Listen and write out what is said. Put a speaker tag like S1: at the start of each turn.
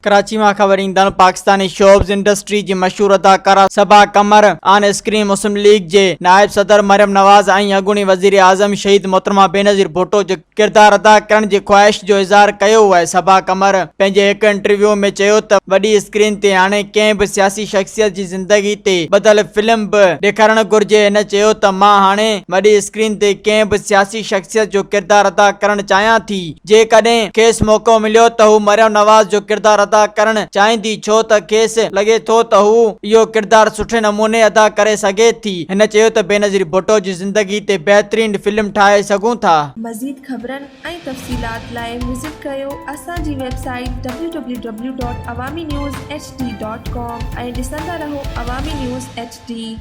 S1: ڪراچي مان خبر ايندڙ پاڪستاني شوبز انڊسٽري جي مشهور اداڪارا Saba Qamar on screen Muslim League جي نائب صدر مريم نواز ۽ اڳوڻي وزيراعظم شهيد محترمه بينظير ڀٽو جو ڪردار ادا ڪرڻ جي خواهش جو اظهار ڪيو آهي. صبا قمر پنهنجي هڪ انٽرويو ۾ چيو ته وڏي اسڪرين تي هاڻي ڪنهن به سياسي شخصيت جي زندگي تي ٻڌل فلم به ڏيکارڻ گهرجي. هن چيو ته مان هاڻي وڏي اسڪرين تي ڪنهن به سياسي شخصيت جو ڪردار ادا ڪرڻ چاهيان ٿي. جيڪڏهن کيس موقعو مليو ته هو مريم نواز جو ڪردار ادا ڪرڻ چاهيندي ڇو ته کيس لڳي ٿو ته هو اهو ڪردار سٺي نموني ادا ڪري سگهي ٿي. هن چيو ته بينظير ڀٽو جي زندگي تي بهترين فلم ٺاهي سگهون ٿا.
S2: مزيد خبرن ۽ تفصيلات لاء وزٽ ڪريو اسان جي website W W W dot Awami news H D dot com ۽ ڏسندا رهو عوامي نيوز ايڇ ڊي.